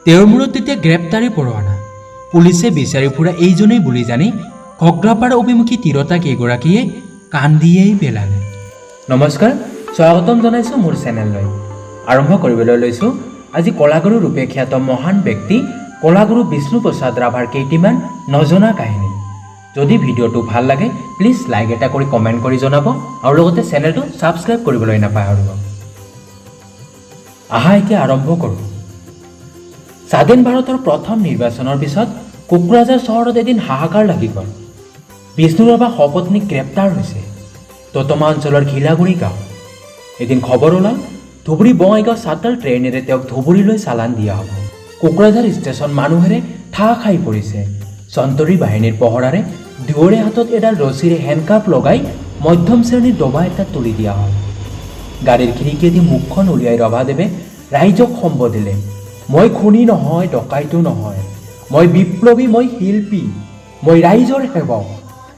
তেওঁৰ মূৰত তেতিয়া গ্ৰেপ্তাৰী পৰোৱানা। পুলিচে বিচাৰি ফুৰা এইজনেই বুলি জানি ঘগ্ৰাপাৰ অভিমুখী তিৰোতা কেইগৰাকীয়ে কান্দিয়েই পেলালে। নমস্কাৰ, স্বাগতম জনাইছোঁ মোৰ চেনেললৈ। আৰম্ভ কৰিবলৈ লৈছোঁ আজি কলাগুৰু ৰূপে খ্যাত মহান ব্যক্তি কলাগুৰু বিষ্ণুপ্ৰসাদ ৰাভাৰ কেইটিমান নজনা কাহিনী। যদি ভিডিঅ'টো ভাল লাগে, প্লিজ লাইক এটা কৰি কমেণ্ট কৰি জনাব আৰু লগতে চেনেলটো ছাবস্ক্ৰাইব কৰিবলৈ নাপাহৰিব। আহা, এতিয়া আৰম্ভ কৰোঁ। স্বাধীন ভাৰতৰ প্ৰথম নিৰ্বাচনৰ পিছত কোকৰাঝাৰ চহৰত এদিন হাহাকাৰ লাগি গ'ল। বিষ্ণু ৰাভা সপত্নীক গ্ৰেপ্তাৰ হৈছে। দতমা অঞ্চলৰ ঘিলাগুৰি গাঁও। এদিন খবৰ ওলাল, ধুবুৰী বঙাইগাঁও চাটাল ট্ৰেইনেৰে তেওঁক ধুবুৰীলৈ চালান দিয়া হ'ব। কোকৰাঝাৰ ষ্টেচন মানুহেৰে ঠাহ খাই পৰিছে। চন্তৰী বাহিনীৰ পহৰাৰে দুয়োৰে হাতত এডাল ৰছীৰে হেণ্ডকাপ লগাই মধ্যম শ্ৰেণীৰ ডবা এটাত তুলি দিয়া হ'ল। গাড়ীৰ খিৰিকীয়েদি মুখখন উলিয়াই ৰাভাদেৱে ৰাইজক সম্বোধিলে, "মই খুনী নহয়, ডকাইতো নহয়। মই বিপ্লৱী, মই শিল্পী, মই ৰাইজৰ সেৱক।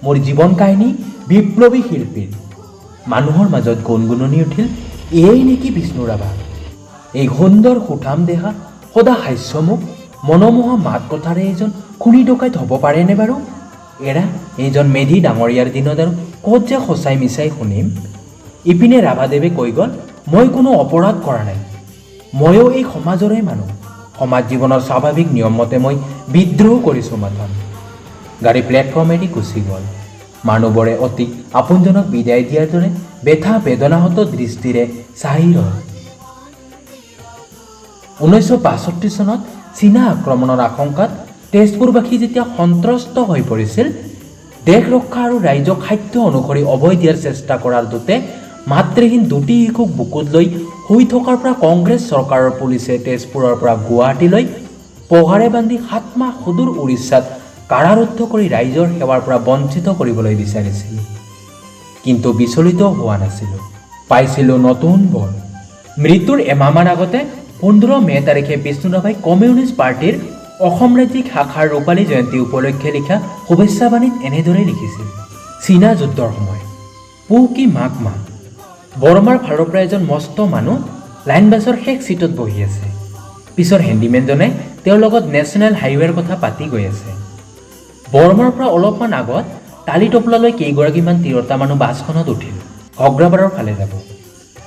মোৰ জীৱন কাহিনী বিপ্লৱী শিল্পীৰ।" মানুহৰ মাজত গুণগুণনি উঠিল, "এয়েই নেকি বিষ্ণু ৰাভা? এই সুন্দৰ সুঠাম দেহা, সদা হাস্যমুখ, মনোমোহা মাত কথাৰে এইজন খুনী ডকাইত হ'ব পাৰেনে বাৰু? এৰা, এইজন মেধি ডাঙৰীয়াৰ দিনত আৰু ক'ত যে সঁচাই মিছাই শুনিম।" ইপিনে ৰাভাদেৱে কৈ গ'ল, "মই কোনো অপৰাধ কৰা নাই। ময়ো এই সমাজৰে মানুহ। সমাজ জীৱনৰ স্বাভাৱিক নিয়মমতে মই বিদ্ৰোহ কৰিছোঁ মাথোন।" গাড়ী প্লেটফৰ্ম এৰি গুচি গ'ল। মানুহবোৰে অতি আপোনজনক বিদায় দিয়াৰ দৰে বেথা বেদনাহত দৃষ্টিৰে চাই ৰ'ল। 1962 চনত চীনা আক্ৰমণৰ আশংকাত তেজপুৰবাসী যেতিয়া সন্ত্ৰস্ত হৈ পৰিছিল, দেশ ৰক্ষা আৰু ৰাইজক সাধ্য অনুসৰি অভয় দিয়াৰ চেষ্টা কৰাৰ দূতে মাতৃহীন দুটি শিশুক বুকুত লৈ শুই থকাৰ পৰা কংগ্ৰেছ চৰকাৰৰ পুলিচে তেজপুৰৰ পৰা গুৱাহাটীলৈ পঘাৰে বান্ধি 7 মাহ সুদূৰ উৰিষ্যাত কাৰাৰুদ্ধ কৰি ৰাইজৰ সেৱাৰ পৰা বঞ্চিত কৰিবলৈ বিচাৰিছিল। কিন্তু বিচলিত হোৱা নাছিলোঁ, পাইছিলোঁ নতুন বল। মৃত্যুৰ এমাহমান আগতে 15 মে' তাৰিখে বিষ্ণু ৰাভাই কমিউনিষ্ট পাৰ্টীৰ অসম ৰাজ্যিক শাখাৰ ৰূপালী জয়ন্তী উপলক্ষে লিখা শুভেচ্ছাবাণীত এনেদৰে লিখিছিল। চীনা যুদ্ধৰ সময়, পুহ কি মাঘ মাহ। বৰমাৰ ফালৰ পৰা এজন মস্ত মানুহ লাইন বাছৰ শেষ চিটত বহি আছে। পিছৰ হেণ্ডিমেনজনে তেওঁৰ লগত নেশ্যনেল হাইৱেৰ কথা পাতি গৈ আছে। বৰমাৰ পৰা অলপমান আগত টালি টোপোলালৈ কেইগৰাকীমান তিৰোতা মানুহ বাছখনত উঠিল। ঘগ্ৰাপাৰৰ ফালে যাব।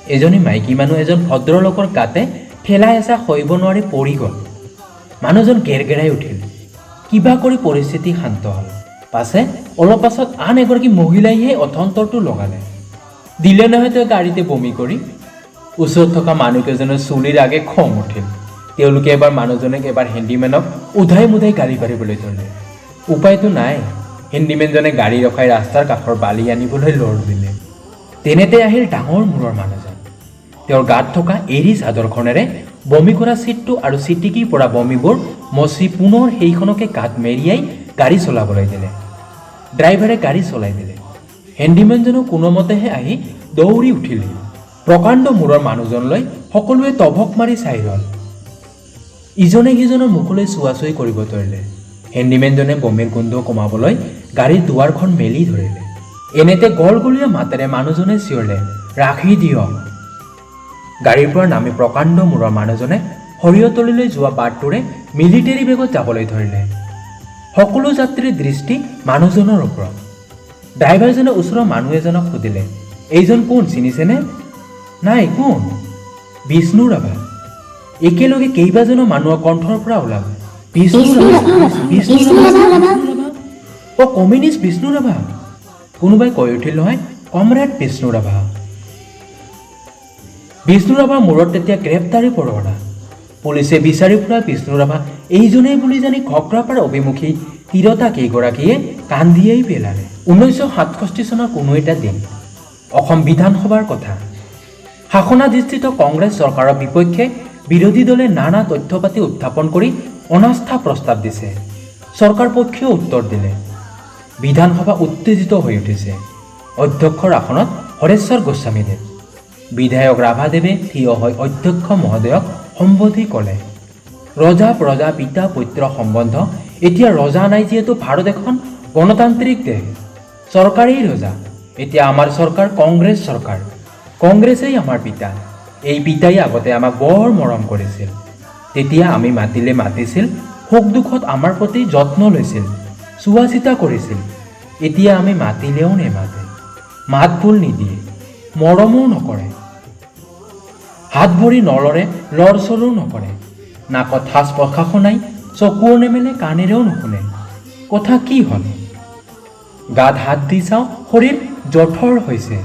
এজনী মাইকী মানুহ এজন ভদ্ৰলোকৰ গাতে ঠেলা হেঁচা সহিব নোৱাৰি পৰি গ'ল। মানুহজন গেৰগেৰাই উঠিল। কিবা কৰি পৰিস্থিতি শান্ত হ'ল। পাছে অলপ পাছত আন এগৰাকী মহিলাইহে অথন্তৰটো লগালে। দিলে নহয় তেওঁ গাড়ীতে বমি কৰি। ওচৰত থকা মানুহকেইজনৰ চুলিৰ আগে খং উঠিল। তেওঁলোকে এবাৰ মানুহজনক, এবাৰ হেণ্ডিমেনক উধাই মুধাই গালি পাৰিবলৈ ধৰিলে। উপায়তো নাই, হেণ্ডিমেনজনে গাড়ী ৰখাই ৰাস্তাৰ কাষৰ বালি আনিবলৈ লৰ দিলে। তেনেতে আহিল ডাঙৰ মূৰৰ মানুহজন। তেওঁৰ গাত থকা এৰী চাদৰখনেৰে বমি কৰা চিটটো আৰু চিটিকি পৰা বমিবোৰ মচি পুনৰ সেইখনকে গাত মেৰিয়াই গাড়ী চলাবলৈ দিলে। ড্ৰাইভাৰে গাড়ী চলাই দিলে। হেণ্ডিমেনজনো কোনোমতেহে আহি দৌৰি উঠিলহি। প্ৰকাণ্ড মূৰৰ মানুহজনলৈ সকলোৱে তভক মাৰি চাই ৰ'ল। ইজনে সিজনৰ মুখলৈ চোৱা চুই কৰিব ধৰিলে। হেণ্ডিমেনজনে বমিৰ গোন্ধ কমাবলৈ গাড়ীৰ দুৱাৰখন মেলি ধৰিলে। এনেতে গলগলীয়া মাতেৰে মানুহজনে চিঞৰিলে, "ৰাখি দিয়ক।" গাড়ীৰ পৰা নামি প্ৰকাণ্ড মূৰৰ মানুহজনে সৰিয়হতলীলৈ যোৱা বাটটোৰে মিলিটেৰী বেগত যাবলৈ ধৰিলে। সকলো যাত্ৰীৰ দৃষ্টি মানুহজনৰ ওপৰত। ড্ৰাইভাৰজনে ওচৰৰ মানুহ এজনক সুধিলে, "এইজন কোন চিনিছেনে?" "নাই, কোন?" "বিষ্ণু ৰাভা।" একেলগে কেইবাজনো মানুহৰ কণ্ঠৰ পৰা ওলাল, "বিষ্ণু ৰাভা, বিষ্ণু ৰাভা, অ কমিউনিষ্ট বিষ্ণু ৰাভা।" কোনোবাই কৈ উঠিল নহয়, "কমৰেড বিষ্ণু ৰাভা।" বিষ্ণু ৰাভাৰ মূৰত তেতিয়া গ্ৰেপ্তাৰী পৰোৱানা। পুলিচে বিচাৰি ফুৰা বিষ্ণু ৰাভা এইজনেই বুলি জানি ঘগ্ৰাপাৰ অভিমুখী তিৰোতা কেইগৰাকীয়ে কান্দিয়েই পেলালে। 1967 চনৰ কোনো এটা দিন, অসম বিধানসভাৰ কথা। শাসনাধিষ্ঠিত কংগ্ৰেছ চৰকাৰৰ বিপক্ষে বিৰোধী দলে নানা তথ্য পাতি উত্থাপন কৰি অনাস্থা প্ৰস্তাৱ দিছে। চৰকাৰ পক্ষেও উত্তৰ দিলে। বিধানসভা উত্তেজিত হৈ উঠিছে। অধ্যক্ষৰ আসনত হৰেশ্বৰ গোস্বামীদেৱ। বিধায়ক ৰাভাদেৱে থিয় হৈ অধ্যক্ষ মহোদয়ক সম্বোধি ক'লে, "ৰজা প্ৰজা, পিতা পুত্ৰ সম্বন্ধ। এতিয়া ৰজা নাই, যিহেতু ভাৰত এখন গণতান্ত্ৰিক দেশ। চৰকাৰেই ৰজা। এতিয়া আমাৰ চৰকাৰ কংগ্ৰেছ চৰকাৰ। কংগ্ৰেছেই আমাৰ পিতা। এই পিতাই আগতে আমাক বৰ মৰম কৰিছিল। তেতিয়া আমি মাতিলে মাতিছিল, সুখ দুখত আমাৰ প্ৰতি যত্ন লৈছিল, চোৱা চিতা কৰিছিল। এতিয়া আমি মাতিলেও নেমাতে, মাত বোল নিদিয়ে, মৰমো নকৰে, হাত ভৰি নলৰে, লৰচৰো নকৰে, নাকত সাজ প্ৰশ্বাসো নাই, চকুও নেমেলে, কাণেৰেও নুশুনে। কথা কি হ'ল? গাত হাত দি চাওঁ, শৰীৰ জঠৰ হৈছে।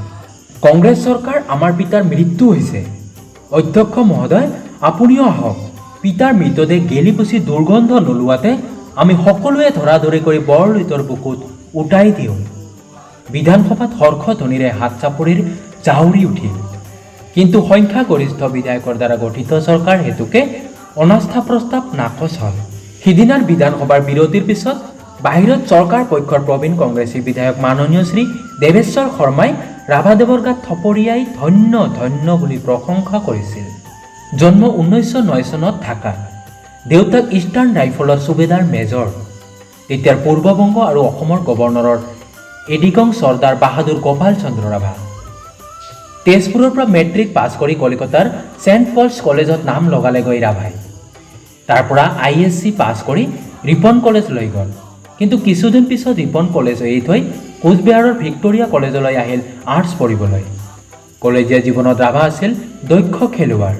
কংগ্ৰেছ চৰকাৰ, আমাৰ পিতাৰ মৃত্যু হৈছে। অধ্যক্ষ মহোদয়, আপুনিও আহক। পিতাৰ মৃতদেহ গেলি পচি দুৰ্গন্ধ নোলোৱাতে আমি সকলোৱে ধৰা ধৰি কৰি বৰলুইতৰ বুকুত উটাই দিওঁ। বিধানসভাত হৰ্ষধ্বনিৰে হাত চাপৰিৰ জাউৰি উঠিল। কিন্তু সংখ্যাগৰিষ্ঠ বিধায়কৰ দ্বাৰা গঠিত চৰকাৰ হেতুকে অনাস্থা প্ৰস্তাৱ নাকচ হ'ল। সিদিনাৰ বিধানসভাৰ বিৰতিৰ পিছত বাহিৰত চৰকাৰ পক্ষৰ প্ৰবীণ কংগ্ৰেছী বিধায়ক মাননীয় শ্ৰী দেৱেশ্বৰ শৰ্মাই ৰাভাদেৱৰ গাত থপৰিয়াই ধন্য ধন্য বুলি প্ৰশংসা কৰিছিল। জন্ম 1909 চনত ঢাকাত। দেউতাক ইষ্টাৰ্ণ ৰাইফলৰ চুবেদাৰ মেজৰ, তেতিয়াৰ পূৰ্ববংগ আৰু অসমৰ গৱৰ্ণৰৰ এডিগং চৰ্দাৰ বাহাদুৰ গোপাল চন্দ্ৰ ৰাভা। তেজপুৰৰ পৰা মেট্ৰিক পাছ কৰি কলিকতাৰ ছেণ্ট পলছ কলেজত নাম লগালেগৈ ৰাভাই। তাৰ পৰা আই.এছ.চি. পাছ কৰি ৰিপন কলেজ লৈ গ'ল। কিন্তু কিছুদিন পিছত ৰিপন কলেজ এৰি থৈ কোচবিহাৰৰ ভিক্টোৰিয়া কলেজলৈ আহিল আৰ্টছ পঢ়িবলৈ। কলেজীয়া জীৱনত ৰাভা আছিল দক্ষ খেলুৱৈ।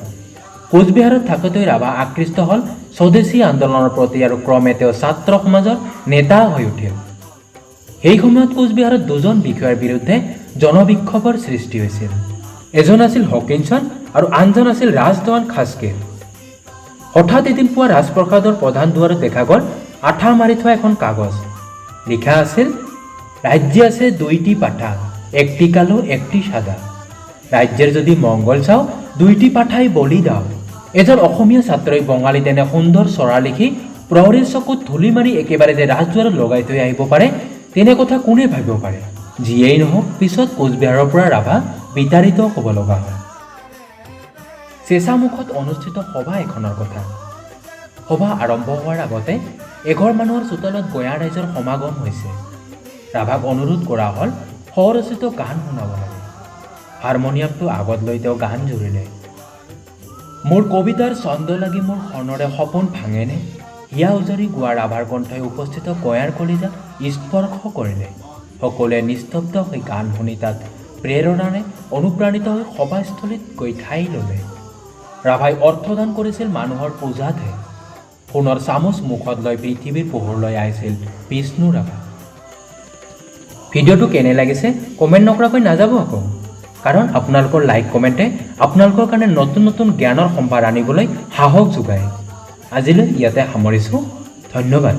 কোচবিহাৰত থাকোঁতেই ৰাভা আকৃষ্ট হ'ল স্বদেশী আন্দোলনৰ প্ৰতি আৰু ক্ৰমে তেওঁ ছাত্ৰ সমাজৰ নেতা হৈ উঠিল। সেই সময়ত কোচবিহাৰত দুজন বিষয়াৰ বিৰুদ্ধে জনবিক্ষোভৰ সৃষ্টি হৈছিল। এজন আছিল হকিনছন আৰু আনজন আছিল ৰাজদেৱান খাচকিৰ। হঠাৎ এদিন পুৱা ৰাজপ্ৰসাদৰ প্ৰধান দুৱাৰত দেখা গ'ল আঠা মাৰি থোৱা এখন কাগজ। লিখা আছিল, ৰাজ্যে আছে দুইটি পাঠা, একটি কালো একটি সাদা। ৰাজ্যেৰ যদি মংগল চাও, দুইটি পাঠাই বলি দাও। এজন অসমীয়া ছাত্ৰই বঙালীত এনে সুন্দৰ চৰা লিখি প্ৰহৰীৰ চকুত ধূলি মাৰি একেবাৰে যে ৰাজদুৱাৰত লগাই থৈ আহিব পাৰে, তেনে কথা কোনে ভাবিব পাৰে? যিয়েই নহওক, পিছত কোচবিহাৰৰ পৰা ৰাভা বিতাড়িত হ'ব লগা হ'ল। চেঁচামুখত অনুষ্ঠিত সভা এখনৰ কথা। সভা আৰম্ভ হোৱাৰ আগতে এঘৰ মানুহৰ চোতালত গঞা ৰাইজৰ সমাগম হৈছে। ৰাভাক অনুৰোধ কৰা হ'ল, স্বৰচিত গান শুনাব লাগে। হাৰমনিয়ামটো আগত লৈ তেওঁ গান জুৰিলে। মোৰ কবিতাৰ ছন্দ লাগি মোৰ সনৰে সপোন ভাঙেনে? হিয়া উজাৰি গোৱা ৰাভাৰ কণ্ঠই উপস্থিত গঞাৰ কলিজা স্পৰ্শ কৰিলে। সকলোৱে নিস্তব্ধ হৈ গান শুনি তাত প্ৰেৰণাৰে অনুপ্ৰাণিত হৈ সভাস্থলীত গৈ ঠাই ল'লে। ৰাভাই অৰ্থদান কৰিছিল মানুহৰ পূজাতহে। সোণৰ চামুচ মুখত লৈ পৃথিৱীৰ পোহৰলৈ আহিছিল বিষ্ণু ৰাভা। ভিডিঅ'টো কেনে লাগিছে কমেণ্ট নকৰাকৈ নাযাব আকৌ, কাৰণ আপোনালোকৰ লাইক কমেণ্টে আপোনালোকৰ কাৰণে নতুন নতুন জ্ঞানৰ সম্ভাৰ আনিবলৈ সাহস যোগায়। আজিলৈ ইয়াতে সামৰিছোঁ। ধন্যবাদ।